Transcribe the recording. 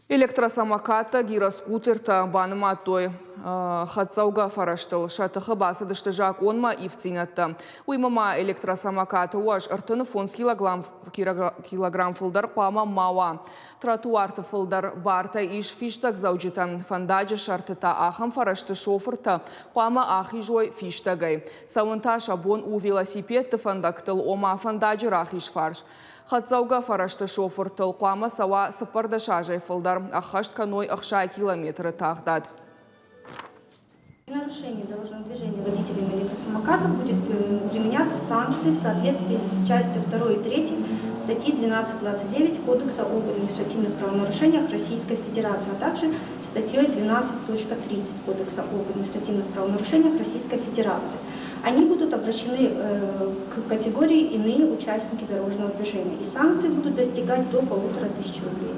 Электросамокаттӕ, гироскутертӕ банымадтой хӕдцӕугӕ фӕрӕзтыл. Сӕ тыхы бацыдысты закъонмӕ ивддзинӕдтӕ. Уыимӕ ма электросамокаты уӕз 35 килограмм фылдӕр хъуамӕ ма уа. Тротуарты фылдӕр бартӕ ис фистӕгдзӕуджытӕн. Фӕндаджы сӕрты та ахӕм фӕрӕзты шофыртӕ хъуамӕ ахизой фистӕгӕй. Цӕуын та сӕ бон у велосипедты фӕндӕгтыл, ома фӕндаджы рахиз фарс. Хӕдцӕугӕ фӕрӕзты шофыртыл хъуамӕ цӕуа 14 азӕй фылдӕр, ӕххӕст кӕной 60 километры тагъдад. Нарушение дорожного движения водителями электросамокатов будет применяться санкции в соответствии с частью 2 и 3 статьи 12.29 Кодекса об административных правонарушениях Российской Федерации, а также статьей 12.30 Кодекса об административных правонарушениях Российской Федерации. Они будут обращены к категории «иные участники дорожного движения», и санкции будут достигать до 1500 рублей.